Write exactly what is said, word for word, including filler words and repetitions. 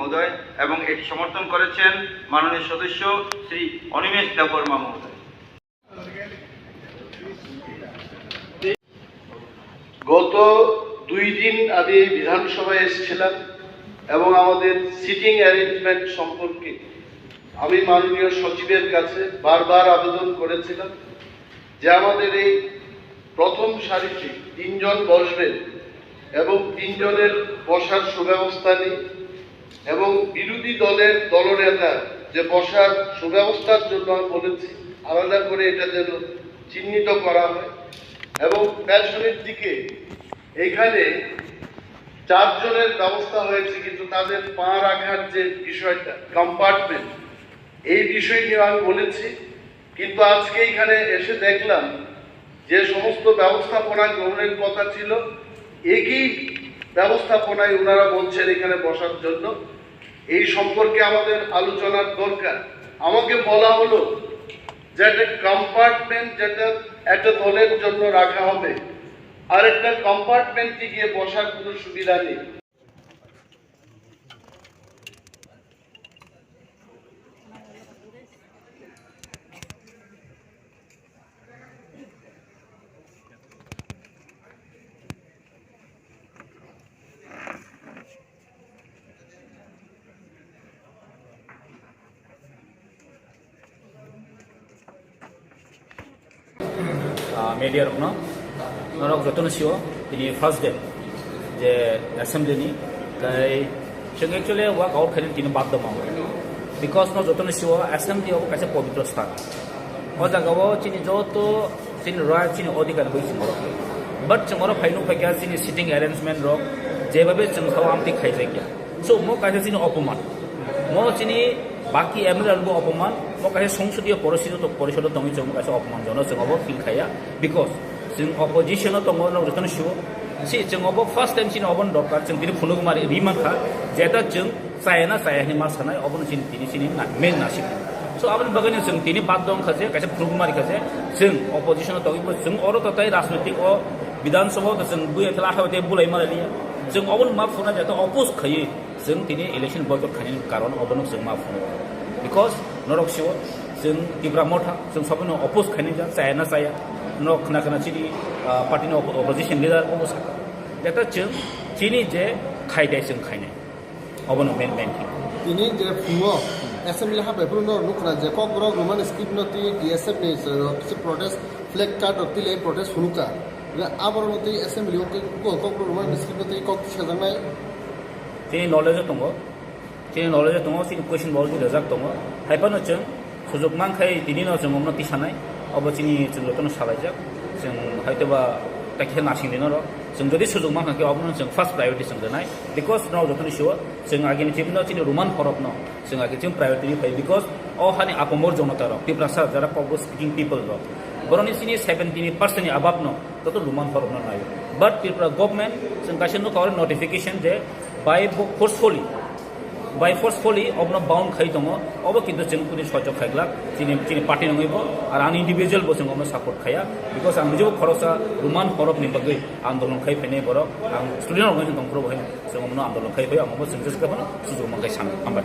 মহোদয় এবং এটি সমর্থন করেছেন মাননীয় সদস্য শ্রী অনিমেষ দেববর্মা মহোদয়। গত দুই দিন আমি বিধানসভায় এসেছিলাম এবং আমাদের সিটিং অ্যারেঞ্জমেন্ট সম্পর্কে আমি মাননীয় সচিবের কাছে বারবার আবেদন করেছিলাম যে আমাদের এই প্রথম সারিতে তিনজন বসবেন এবং তিনজনের বসার সুব্যবস্থা নেই এবং বিরোধী দলের দলনেতা যে বসার সুব্যবস্থার জন্য আমি বলেছি, আলাদা করে এটা যেন চিহ্নিত করা হয় এবং পেছনের দিকে এইখানে চারজনের ব্যবস্থা হয়েছে, কিন্তু তাদের পা রাখার যে বিষয়টা, কম্পার্টমেন্ট, এই বিষয় নিয়ে আমি বলেছি। কিন্তু আজকে এখানে এসে দেখলাম যে সমস্ত ব্যবস্থাপনা গ্রহণের কথা ছিল, একই ব্যবস্থাপনায় ওনারা বলছেন এখানে বসার জন্য। এই সম্পর্কে আমাদের আলোচনার দরকার। আমাকে বলা হলো যে একটা কম্পার্টমেন্ট যেটা একটা দলের জন্য রাখা হবে, আর একটা কম্পার্টমেন্টে গিয়ে বসার কোনো সুবিধা নেই। Ah, media rokno, norok jotono sio, tini first day je assembly ni, tai chwng actually walk out khaina tini baddo ma, because no jotono sio assembly obo kaisa pobitro sthan. O jaga o chini joto chini right, chini odhikar bai chwng oro, but chwng oro phai nuk phaikha chini sitting arrangement rok jebabe chwng sao amtwi khaijakya. So mo kaisa chini opoman, mo chini baki M L A rokbo opoman, mo kaisa songsodiyo porisodo to-, porisodo tongwi chwng mo kaisa opoman jono chwng obo feel khaiya, because chwng opposition o tongo, norok jotono sio. Si chwng obo first time chini obo dorkar, chwng tini phunuk mari ri mankha, jeta chwng chaya na chaya hinwi ma sanai, obono chini tini chini na main nasik. So aboni bagwi no chwng tini baddo wngkha je kaisa phunuk mari kha je chwng opposition o tongwi bo chwng oro to tai rajnitik o Bidhan Sabha o to chwng buya thela athao tei bulai mara liya. Chwng obono ma phuna jeta oppose khaiwi chwng tini election boycott khainani karon obono chwng ma phunuk. Because norok sio chwng Tipra Motha chwng sobono oppose khainai jak chaya na chaya. Norok khna khna chini, ah, party ni oppo-, opposition leader obo sakha. Jeta chwng chini je khaidai chwng khainai. Obono main, main thing. Tini je phungo assembly habai phuru norok nukha je Kokborok Roman script no twi T S F ni, uh, kisa protest flag card rok twi lai protest phunukha. Aborok no twi assembly o twi Kokborok Roman script no twi kok sajaknai. Chini knowledge o tongo. Chini knowledge o tongo, chini question bo already rejak tongo. Hai phano chwng sujuk mankhai tini no chwng omno tisanai. Obo chini chwng jotono salaijak. Chwng haitoba takhe nasing di norok. Chwng jodi sujuk mankha khe obono chwng first priority chwng rwnai. Because norok jotono sio chwng agini chini no chini Roman horok no chwng agini chini priority ni phai, because o hani apamor jonota rok Tiprasa jara Kokborok speaking people rok, boroni chini seventy percent ni above no joto Roman horok no naio. But Tripura government chwng kaisa nukha oro notification je by forcefully, by forcefully obono bound khai tongo, obo kintu chwng kuni sojok khai glak, chini, chini party nangwi bo, ar ang individual bo chwng obono support khaiya, because ang nijebo khoroksa Roman horok ni bagwi andolon khai phainai borok, ang student organization tongphuru bo hai chwng obono andolon khai phai, ang obo chwng jesa phano sujuk mankhai sano. Hambai.